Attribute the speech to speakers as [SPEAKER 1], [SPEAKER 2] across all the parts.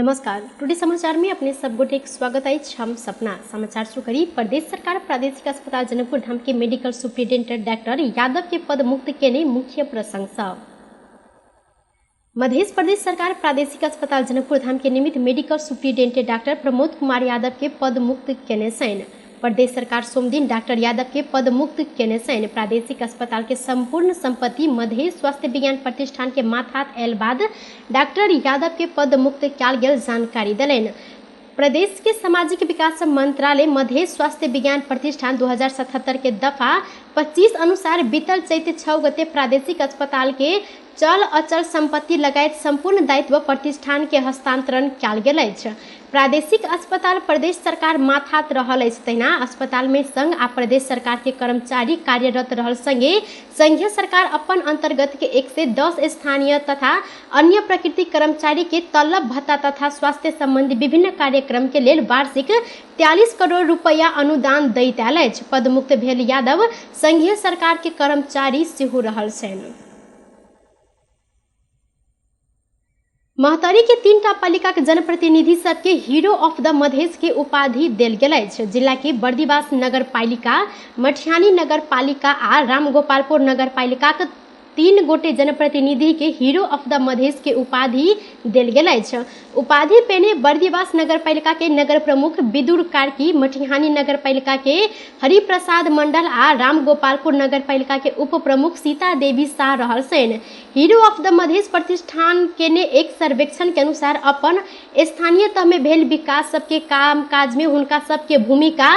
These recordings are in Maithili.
[SPEAKER 1] नमस्कार, टुडे समाचार में अपने सब गोटे के स्वागत अछि। हम सपना समाचार शुरू करी। प्रदेश सरकार प्रादेशिक अस्पताल जनकपुर धाम के मेडिकल सुप्रिंटेंडेंट डॉक्टर यादव के पद मुक्त केने मुख्य प्रशंसा। मध्य प्रदेश सरकार प्रादेशिक अस्पताल जनकपुर धाम के निमित्त medical superintendent doctor Pramod Kumar Yadav के पद मुक्त केने छनि। प्रदेश सरकार सोमदिन डॉक्टर यादव के पद मुक्त केने छनि। प्रादेशिक अस्पताल के संपूर्ण संपत्ति मध्य स्वास्थ्य विज्ञान प्रतिष्ठान के माथात आयल बाद डॉक्टर यादव के पद मुक्त कयल गेल जानकारी देलनि। प्रदेश के सामाजिक विकास मंत्रालय मध्य स्वास्थ्य विज्ञान प्रतिष्ठान 2077 के दफा 25 अनुसार बीतल चैत 6 गते प्रादेशिक अस्पताल के चल अचल संपत्ति लगायत संपूर्ण दायित्व प्रतिष्ठान के हस्तांतरण कयल गेल अछि। प्रादेशिक अस्पताल प्रदेश सरकार माथात रहल अछि। तहिना अस्पताल में संघ आ प्रदेश सरकार के कर्मचारी कार्यरत रहल संगे संघीय सरकार अपन अंतर्गत के 110 स्थानीय तथा अन्य प्रकृति कर्मचारी के तलब भत्ता तथा स्वास्थ्य संबंधी विभिन्न कार्यक्रम के लेल वार्षिक 43 करोड़ रुपया अनुदान दैत आयल अछि। पदमुक्त भेल यादव संघीय सरकार के कर्मचारी सेहो रहल छनि। महोत्तरी के 3टा पालिका के जनप्रतिनिधि सबके हीरो ऑफ the Madhesh के उपाधि देल गेल अछि। जिला के बर्दिवास नगर पालिका, मठियानी नगर पालिका आ रामगोपालपुर नगर पालिका के 3 गोटे जनप्रतिनिधि के हीरो ऑफ the Madhesh के उपाधि देल गेल अछि। उपाधि पेने बर्दिवास नगर पालिका के नगर प्रमुख विदुर कार्की, मठिहानी नगर पालिका के हरिप्रसाद मंडल आ रामगोपालपुर नगर पालिका के उप प्रमुख सीता देवी शाह रहल छनि। हीरो ऑफ the Madhesh प्रतिष्ठान केने एक सर्वेक्षण के अनुसार अपन स्थानीय तह में भेल विकास सबके काम काज में हुनका सबके भूमिका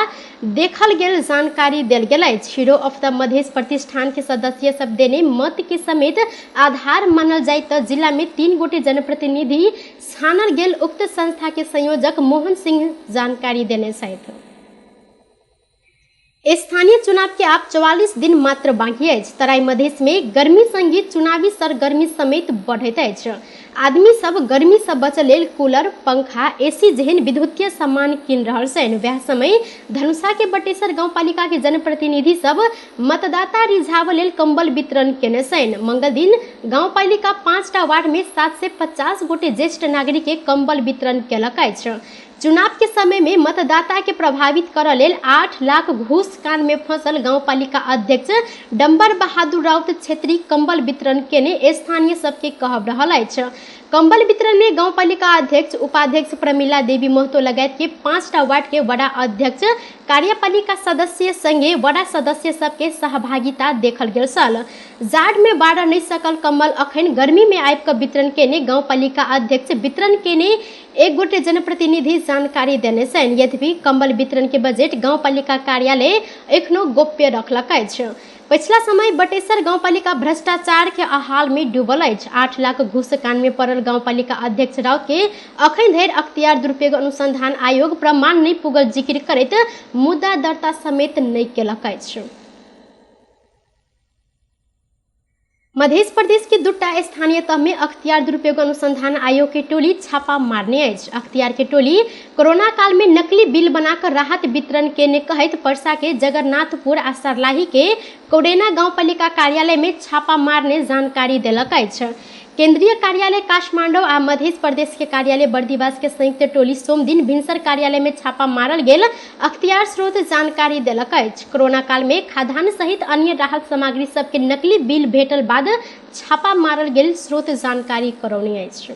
[SPEAKER 1] देखल गेल जानकारी देल गेल अछि। हीरो ऑफ the Madhesh प्रतिष्ठान के सदस्य सब देने मत के समेत आधार मानल जाय त जिला में 3 गोटे जनप्रतिनिधि छानल गेल उक्त संस्था के संयोजक मोहन सिंह जानकारी देने छथि। स्थानीय चुनाव के आब 44 दिन मात्र बाकी अछि। तराई मधेश में गर्मी संगे चुनावी सरगर्मी समेत बढ़ैत अछि। आदमी सब गर्मी से बचल लेल कूलर, पंखा, एसी जेहन विद्युतीय सामान किन रहल छनि। वएह समय धनुषा के बटेसर गांवपालिका के जनप्रतिनिधि सब मतदाता रिझाव लेल कंबल वितरण केने छनि। मंगल दिन गांवपालिका 5टा वार्ड में 750 गोटे ज्येष्ठ नागरिक के कंबल वितरण केलक अछि। चुनाव के समय में मतदाता के प्रभावित करऽ लेल 8 लाख घूस कान में फंसल गांवपालिका अध्यक्ष डम्बर बहादुर राउत छेत्री कंबल वितरण केने स्थानीय सबके कहब रहल अछि। कंबल वितरण में गांवपालिका अध्यक्ष, उपाध्यक्ष प्रमिला देवी महतो लगायत के 5टा वार्ड के वडा अध्यक्ष, कार्यपालिका सदस्य संगे वडा सदस्य सबके सहभागिता देखल गेल छल। जाड़ में बारह नहीं सकल कंबल अखन गर्मी में आबि कऽ वितरण केने गांवपालिका अध्यक्ष वितरण केने एक गोटे जनप्रतिनिधि जानकारी देने छनि। यद्यपि कंबल वितरण के बजट गांवपालिका कार्यालय एखनो गोप्य रखलक अछि। पछिला समय बटेसर गांवपालिका भ्रष्टाचार के अहाल में डूबल अछि। 8 लाख घूस कान में पड़ल गांवपालिका अध्यक्ष राउत के अखन धरि अख्तियार दुरुपयोग अनुसंधान आयोग प्रमाण नहीं पुगल जिक्र करैत मुद्दा दर्ता समेत नहीं केलक अछि। मध्य प्रदेश के 2टा स्थानीय तह में अख्तियार दुरुपयोग अनुसंधान आयोग के टोली छापा मारने अछि। अख्तियार के टोली कोरोना काल में नकली बिल बनाकर राहत वितरण केने कहैत परसा के जगन्नाथपुर आ सरलाही के कोडेना गांवपालिका कार्यालय में छापा मारने जानकारी देलक अछि। केंद्रीय कार्यालय काठमांडू आ मध्य प्रदेश के कार्यालय बर्दिवास के संयुक्त टोली सोमदिन भिनसर कार्यालय में छापा मारल गेल अख्तियार स्रोत जानकारी देलक अछि। कोरोना काल में खाद्यान्न सहित अन्य राहत सामग्री सबके नकली बिल भेटल बाद छापा मारल गेल स्रोत जानकारी करौने अछि।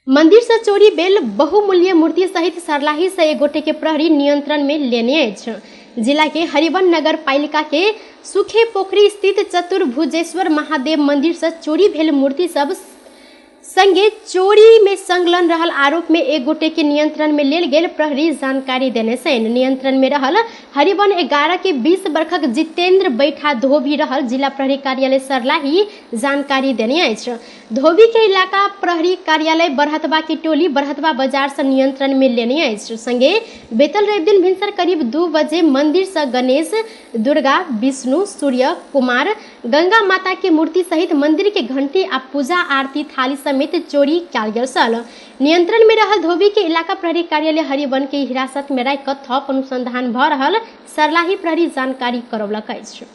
[SPEAKER 1] मंदिर से चोरी भेल बहुमूल्य मूर्ति सहित सरलाही से एक गोटे के प्रहरी नियंत्रण में लेने अछि। जिला के हरिवन नगर पालिका के सुखे पोखरी स्थित चतुर्भुजेश्वर महादेव मंदिर से चोरी भेल मूर्ति सब संगे चोरी में संलग्न रहल आरोप में एक गोटे के नियंत्रण में लेल गेल प्रहरी जानकारी देने छनि। नियंत्रण में रहल हरिवन 11 के 20 वर्षक जितेंद्र बैठा धोबी रहल जिला प्रहरी कार्यालय सरलाही जानकारी देने अछि। धोबी के इलाका प्रहरी कार्यालय बरहतवा की टोली बरहतवा बाजार से नियंत्रण में लेने अछि। संगे बेतल रवि दिन भिनसर करीब 2 बजे मंदिर से गणेश, दुर्गा, विष्णु, सूर्य कुमार, गंगा माता के मूर्ति सहित मंदिर के घंटी आ पूजा आरती थाली समेत चोरी कयल गेल छल। नियंत्रण में रहल धोबी के इलाका प्रहरी कार्यालय हरिवन के हिरासत में राखि कऽ थप अनुसंधान भऽ रहल सरलाही प्रहरी जानकारी करौलक अछि।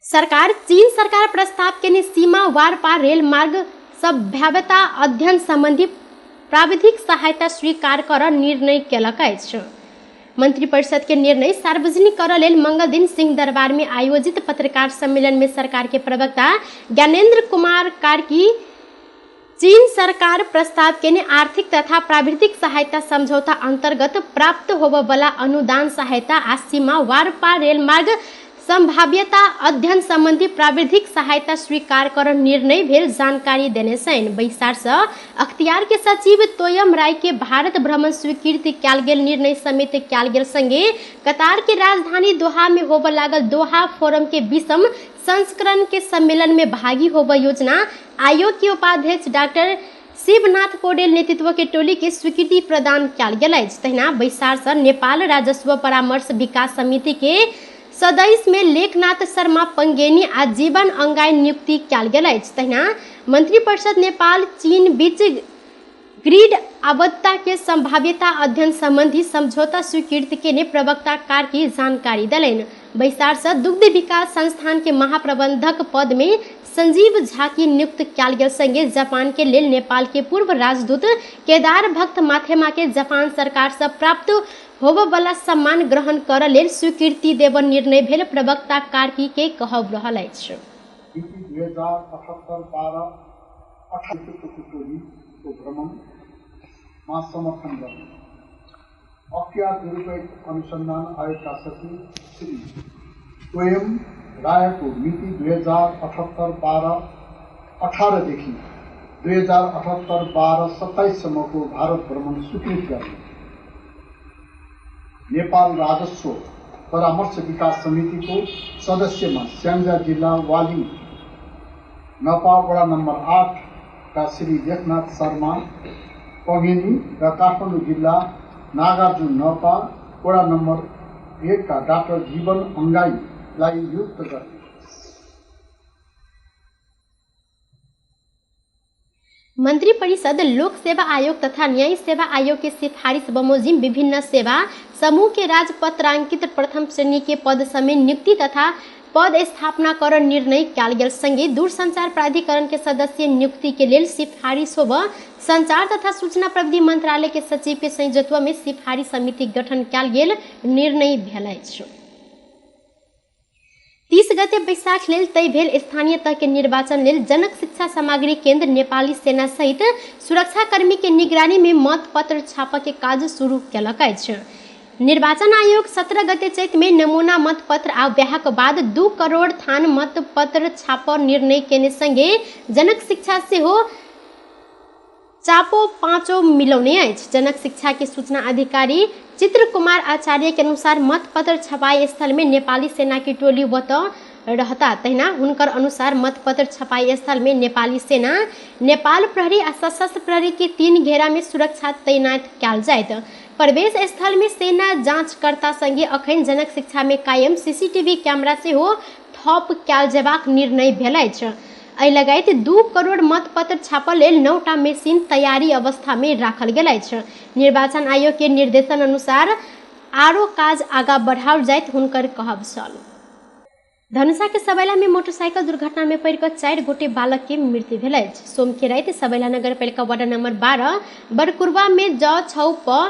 [SPEAKER 1] सरकार चीन सरकार प्रस्ताव केने सीमा वार पार रेल मार्ग संभाव्यता अध्ययन सम्बन्धी प्राविधिक सहायता स्वीकार कर निर्णय केलक अछि। मंत्रिपरिषद के निर्णय सार्वजनिक कर लेल मंगल दिन सिंहदरबार में आयोजित पत्रकार सम्मेलन में सरकार के प्रवक्ता ज्ञानेन्द्र कुमार कार्की चीन सरकार प्रस्ताव केने आर्थिक तथा प्राविधिक सहायता समझौता अंतर्गत प्राप्त होबयवला अनुदान सहायता आ सीमा वारपार रेलमार्ग संभाव्यता अध्ययन सम्बन्धी प्राविधिक सहायता स्वीकार कर निर्णय भेल जानकारी देने छनि। बैसार सँ अख्तियार के सचिव तोयम राय के भारत भ्रमण स्वीकृति कयल गेल निर्णय समेत कयल गेल संगे कतार के राजधानी दोहा में होबय लागल दोहा फोरम के 20म संस्करण के सम्मेलन में भागी होबय योजना आयोग के उपाध्यक्ष डॉक्टर शिवनाथ पौडेल नेतृत्व के टोली के स्वीकृति प्रदान कयल गेल अछि। तहिना बैसार सँ नेपाल राजस्व परामर्श विकास समिति के सदस्य में लेखनाथ शर्मा पंगेनी आ जीवन अंगाई नियुक्ति कयल गेल अछि। तहिना मंत्रिपरिषद नेपाल चीन बीच ग्रिड आबद्धता के संभाव्यता अध्ययन संबंधी समझौता स्वीकृत केने प्रवक्ता कार्की जानकारी देलनि। बैसार सँ दुग्ध विकास संस्थान के महाप्रबंधक पद में संजीव झा की नियुक्त कयल गेल संगे जापान के लेल नेपाल के पूर्व राजदूत केदार भक्त माथेमा के जापान सरकार सँ प्राप्त होबयवला सम्मान ग्रहण करऽ लेल स्वीकृति देबऽ निर्णय भेल प्रवक्ता कार्की के कहब रहल अछि।
[SPEAKER 2] मिति 2078 12 18 टोलीको भ्रमणमा समर्थन गर्ने अख्तियार दुरुपयोग अनुसन्धान आयोगका सचिव श्री तोयम रायको मिति 2078 12 18 देखि 2078 12 27 सम्मको भारत भ्रमण स्वीकृत गर्ने नेपाल राजस्व परामर्श विकास समितिको सदस्यमा स्याङ्जा जिल्ला वाली नपा वडा नम्बर 8 का श्री लेखनाथ शर्मा पगेनी र काठमाडौँ जिल्ला नागार्जुन नपा वडा नम्बर 1 का डाक्टर जीवन अंगाईलाई नियुक्त गर्ने।
[SPEAKER 1] मंत्रिपरिषद लोक सेवा आयोग तथा न्याय सेवा आयोग के सिफारिश बमोजिम विभिन्न सेवा समूह के राजपत्रांकित प्रथम श्रेणी के पद समेत नियुक्ति तथा पद स्थापना कर निर्णय कयल गेल संगे दूरसंचार प्राधिकरण के सदस्य नियुक्ति के लेल सिफारिश होब संचार तथा सूचना प्रविधि मंत्रालय के सचिव के संयोजकत्व में सिफारिश समिति गठन कयल गेल निर्णय भेल अछि। 30 गते बैसाख लेल तय भेल स्थानीय तह के निर्वाचन लेल जनक शिक्षा सामग्री केंद्र नेपाली सेना सहित सुरक्षाकर्मी के निगरानी में मतपत्र छापऽ के काज शुरू केलक अछि। निर्वाचन आयोग 17 गते चैत में नमूना मतपत्र आ ब्याहक बाद 2 करोड़ थान मतपत्र छापऽ निर्णय केने संगे जनक शिक्षा सेहो चापो पाँचो मिलौने अछि। जनक शिक्षा के सूचना अधिकारी चित्र कुमार आचार्य के अनुसार मतपत्र छपाई स्थल में नेपाली सेना की टोली ओतऽ रहता। तहिना हुनकर अनुसार मतपत्र छपाई स्थल में नेपाली सेना, नेपाल प्रहरी आ सशस्त्र प्रहरी के 3 घेरा में सुरक्षा तैनात कयल जायत। प्रवेश स्थल में सेना जाँचकर्ता संगे अखन जनक शिक्षा में कायम सीसीटीवी कैमरा सेहो थप कयल जेबाक निर्णय भेल अछि। एहि लगायत 2 करोड़ मतपत्र छापऽ लेल 9टा मशीन तैयारी अवस्था में राखल गेल अछि। निर्वाचन आयोग के निर्देशन अनुसार आरो काज आगा बढ़ाओल जायत हुनकर कहब छल। धनुषा के सबैला में मोटरसाइकिल दुर्घटना में पड़ि कऽ 4 गोटे बालक के मृत्यु भेल अछि। सोम के राति सबैला नगरपालिका वार्ड नंबर 12 बरकुरवा में ज 6 प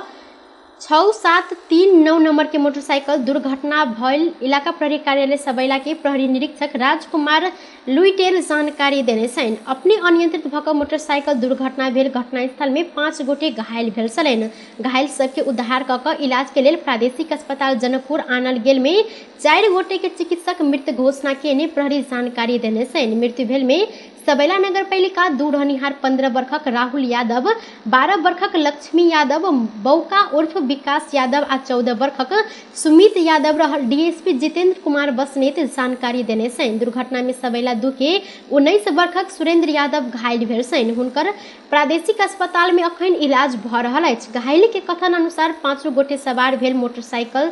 [SPEAKER 1] 6 7 3 9 नंबर के मोटरसाइकिल दुर्घटना भइल इलाका प्रहरी कार्यालय सबैला के प्रहरी निरीक्षक राजकुमार लुइटेल जानकारी देने छनि। अपने अनियंत्रित भऽ कऽ मोटरसाइकिल दुर्घटना भेल घटनास्थल में 5 गोटे घायल भेल छलनि। घायल सबके उद्धार कऽ कऽ इलाज के लेल प्रादेशिक अस्पताल जनकपुर आनल गेल में 4 गोटे के चिकित्सक मृत घोषणा केने प्रहरी जानकारी देने छनि। मृत्यु भेल में सबैला नगरपालिका 2 रहनिहार 15 वर्षक राहुल यादव, 12 वर्षक लक्ष्मी यादव, बौका उर्फ विकास यादव आ 14 वर्षक सुमित यादव रहल डीएसपी जितेंद्र कुमार बस्नेत जानकारी देने छनि। दुर्घटना में सबैला 2 के 19 वर्षक सुरेंद्र यादव घायल भेल छनि। हुनकर प्रादेशिक अस्पताल में अखन इलाज भऽ रहल अछि। घायल के कथन अनुसार 5 गोटे सवार भेल मोटरसाइकिल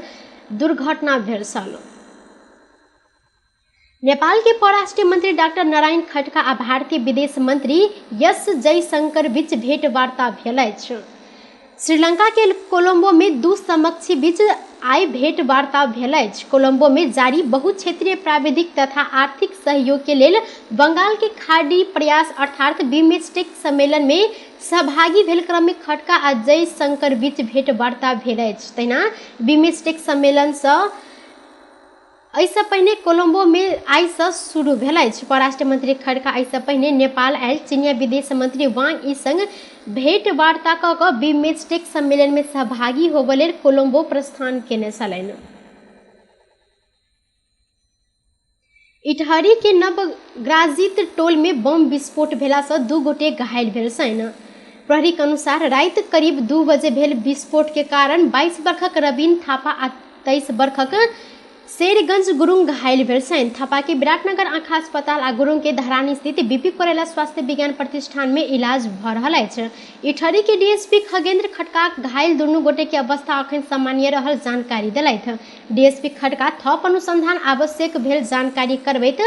[SPEAKER 1] दुर्घटना भेल छल। नेपाल के परराष्ट्र मंत्री डॉक्टर नारायण खड्का आ भारतीय विदेश मंत्री एस जयशंकर बीच भेंटवार्ता भेल अछि। श्रीलंका के कोलंबो में दू समक्षी बीच आइ भेंट वार्ता भेल अछि। कोलंबो में जारी बहुक्षेत्रीय प्राविधिक तथा आर्थिक सहयोग के लेल बंगाल के खाड़ी प्रयास अर्थात बिम्स्टेक सम्मेलन में सहभागी भेल क्रम में खड़का आ जयशंकर बीच भेंट वार्ता भेल अछि। तहिना बिम्स्टेक सम्मेलन सँ एहिसँ पहिने कोलंबोमे आइसँ शुरू भेल अछि। परराष्ट्र मंत्री खड़का एहिसँ पहिने नेपाल आयल चीनिया विदेश मंत्री वांग यी संग भेंट वार्ता कऽ कऽ बिम्स्टेक सम्मेलनमे सहभागी होबय लेल कोलंबो प्रस्थान केने छलनि। इटहरी के नवग्राजित टोल में बम विस्फोट भेला से 2 गोटे घायल भेल छनि। प्रहरी के अनुसार राति करीब 2 बजे भेल विस्फोट के कारण 22 वर्षक रवीन थापा आ 23 वर्षक शेरगंज गुरुङ घायल भेल छनि। थापा के विराटनगर आँखा अस्पताल आ गुरुङ के धरानी स्थित बीपी कोइराला स्वास्थ्य विज्ञान प्रतिष्ठान में इलाज भऽ रहल अछि। इटहरी के डीएसपी खगेंद्र खड़का घायल दुनू गोटे के अवस्था अखन सामान्य रहल जानकारी देलथि। डीएसपी खड़का थप अनुसंधान आवश्यक भेल जानकारी करबैत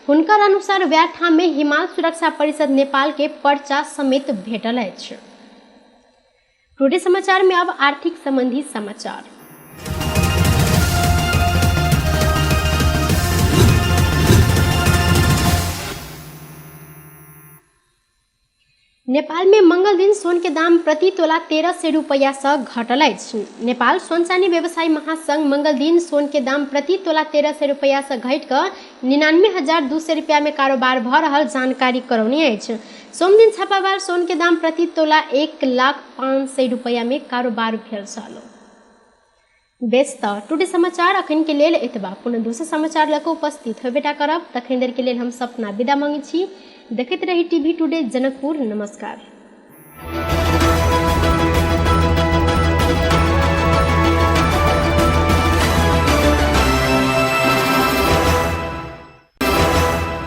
[SPEAKER 1] हुनकर अनुसार वएह ठाम में हिमाल सुरक्षा परिषद नेपाल के पर्चा समेत भेटल अछि। टुडे समाचार में अब आर्थिक संबंधी समाचार। नेपाल में मंगल दिन सोन के दाम प्रति तोला 1300 रुपया से घटल अछि। नेपाल सोन चानी व्यवसायी महासंघ मंगल दिन सोन के दाम प्रति तोला 1300 रुपया से घटि कऽ 99,200 रुपया में कारोबार भऽ रहल जानकारी करौने अछि। सोमदिन छापावार सोन के दाम प्रति तोला 1,00,500 रुपया में कारोबार भेल छल। बेस तऽ टुडे समाचार अखन के लेल एतबा। पुनः दोसर समाचार लऽ कऽ उपस्थित होबेटा करब। तखन देर के लेल हम सपना विदा मांगै छी। देखैत रही टीवी टुडे जनकपुर। नमस्कार।